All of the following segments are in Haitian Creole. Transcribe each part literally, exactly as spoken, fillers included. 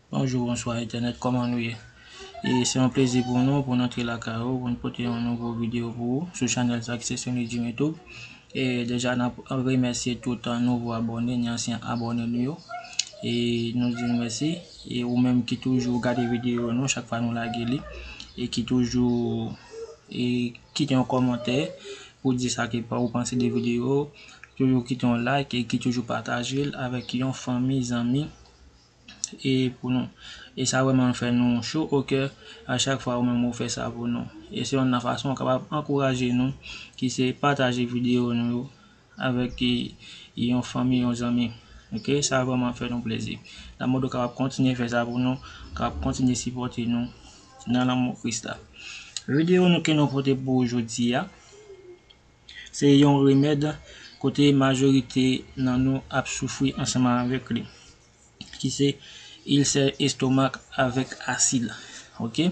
Bonjou, bonswa entènèt, kòman nou ye? E se yon plezi pou nou, pou n antre lakay ou, pou n pote yon nouvo videyo pou ou sou chanèl sa ki se Sony Dream YouTube. E deja, n ap remèsye tout nouvo abòne, ni ansyen abòne nou yo. E nou di nou mèsi. E ou menm ki toujou gade videyo nou chak fwa nou lage li, e ki toujou, e kite yon kòmantè pou di sa ke pa ou panse de videyo, toujou kite yon like e ki toujou pataje l avèk yon fanmi, zanmi, e pou nou. E sa vrèman fè nou cho o kè a chak fwa ou menm ou fè sa pou nou. E se yon nan fason ou kapab ankouraje nou, ki se pataje videyo nou yo avèk, e, yon fanmi, yon zanmi. Oke, sa vrèman fè nou plezi. N ap mande w kapab kontinye fè sa pou nou, kapab kontinye sipòte nou nan lanmou Kris la. Videyo nou ke nou pote pou ou jodi a, se yon remèd kote majorite nan nou ap soufri ansanm avèk li, ki se ilsè estomak avèk asid. Oke?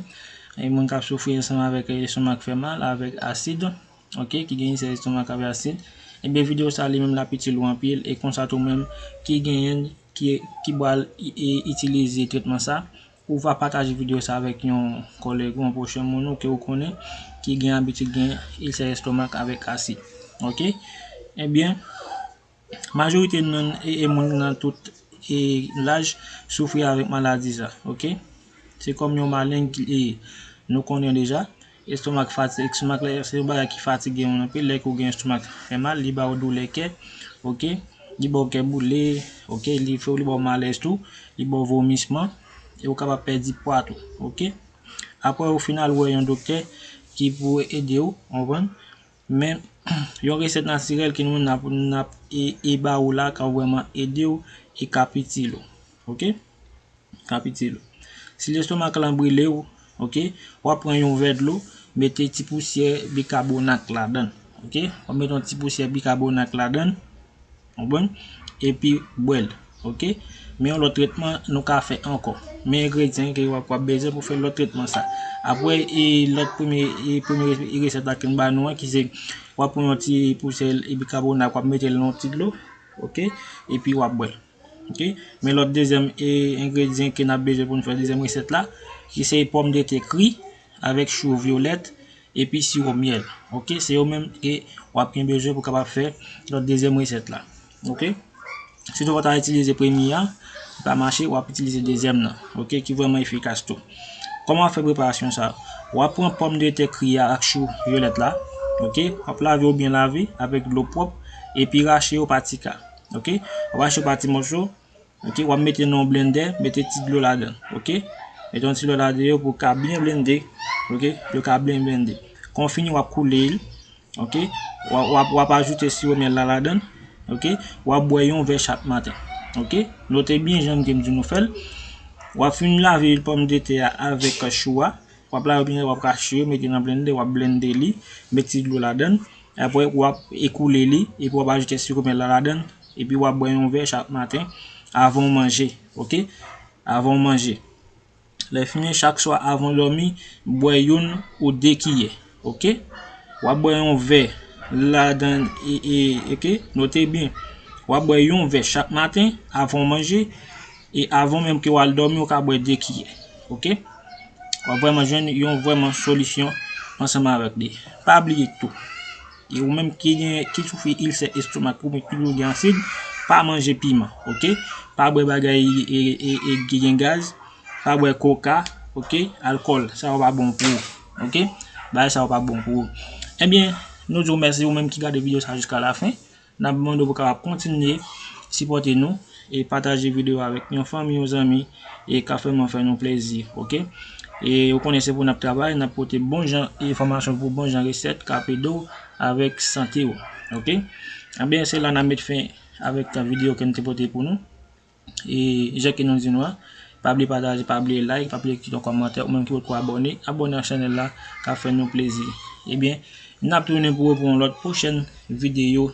E moun k ap soufri ansanm avèk estomak fè mal, avèk asid, oke, ki gen ilsè estomak avèk asid, ebyen, videyo sa li menm l ap itil ou anpil, e konsa tou menm ki genyen, ki, ki pral i- i- itilize tretman sa, ou va pataje videyo sa avèk yon kòlèg ou yon pwochen moun ou ke ou konnen ki gen abitid gen ilsè estomak avèk asid. Oke? Ebyen, majorite nan, e, e moun nan tout, e, laj soufri avèk maladi sa, oke? Se kòm yon maleng ki, e, nou konnen deja. Estomak fati-, estomak la, se yon bagay ki fatige moun anpil. Lè ke w gen estomak fè mal, li ba w doulè kè, oke? Li ba w kè boule, oke? Li fè w, li ba w malèz tou, li ba w vomisman, e ou kapab pèdi pwa tou, oke? Apre ou fin al wè yon doktè ki pou ede w, konprann? Men, yon resèt natirèl ke nou menm n ap, n ap e, e ba ou la ka vrèman ede w e ka itil ou. Oke? Ka itil ou. Si lestomak lan brile w, oke, w ap pran yon vè dlo, mete ti pousyè bikabonat ladan l. Oke? W ap mete yon ti pousyè bikabonat ladan l. Konprann? Epi bwè l. Oke? Men yon lòt tretman nou ka fè ankò. Men engredyan ke w ap, w ap bezwen pou fè lòt tretman sa. Apre, e, lòt premye, e, premye resèt la ke m ba nou an, ki se, w ap pran yon ti pousyè bikabonat, w ap mete l nan yon ti dlo. Oke? Epi w ap bwè l. Oke? Men lòt dezyèm, e, engredyan ke n ap bezwen pou n fè dezyèm resèt la, ki se pòmdetè kri avèk chou vyolèt, epi siwo myèl. Oke, se yo menm ke w ap gen bezwen pou kapab fè lòt dezyèm resèt la. Oke? Si w ta itilize premye a, li pa mache, w ap itilize dezyèm nan. Oke, ki vrèman efikas tou. Kòman w ap fè preparasyon sa? W ap pran pòmdetè kri a ak chou vyolèt la. Oke, w ap lave yo byen lave avèk dlo pwòp, epi rache yo pa ti ka. Oke, w ap rache yo pa ti mòso. Oke, w ap mete nan yon blendè, mete ti dlo ladan l. Oke? Mete yon ti dlo ladan yo pou ka byen blende. Oke? Yo ka byen blende. Kan w fini, w ap koule l. Oke? W ap, w ap, w ap ajoute siwo myèl la ladan l. Oke? W ap bwè yon vè chak maten. Oke? Note byen jan ke m di nou fè l. W ap fin lave pòmdetè a avèk chou a. W ap lave byen, w ap rache yo, mete nan blendè, w ap blende li, mete ti dlo ladan l. Apre, w ap ekoule li, epi w ap ajoute siwo myèl la ladan l, epi w ap bwè yon vè chak maten avan w manje, oke? Avan w manje. Lè fini, chak swa avan w dòmi, bwè youn ou de kiyè, oke? W ap bwè yon vè ladan, e, e, oke? Note byen. W ap bwè yon vè chak maten avan w manje, e avan menm ke w al dòmi, ou ka bwè de kiyè, oke? W ap vrèman jwenn yon vrèman solisyon ansanm avèk li. Pa bliye tou, e ou menm ki gen, ki soufri ilsè estomak oubyen ki toujou gen asid, pa manje piman, oke? Pa bwè bagay, e, e, e, ki gen gaz, pa bwè koka, oke? Alkòl, sa yo pa bon pou ou, oke? Bagay sa yo pa bon pou ou. Ebyen, nou di w mèsi ou menm ki gade videyo sa jiska lafen. N ap mande w pou w kapab kontinye sipòte nou e pataje videyo avèk yon fanmi, yon zanmi, e ka vrèman fè nou plezi, oke? E ou konnen se pou n ap travay, n ap pote bon jan enfòmasyon pou bon jan resèt k ap ede w avèk sante w, oke? Ebyen, se la n ap met fen avèk videyo ke n te pote pou nou. E jan ke nou di nou an, pa bliye pataje, pa bliye like, pa bliye kite yon kòmantè, ou menm ki potko abòne, abòne ak chanèl la, ka fè nou plezi. Ebyen, n ap tounen pou, pou yon lòt pwochèn videyo,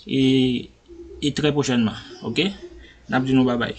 e, e trè pwochènman, oke? N ap di nou babay.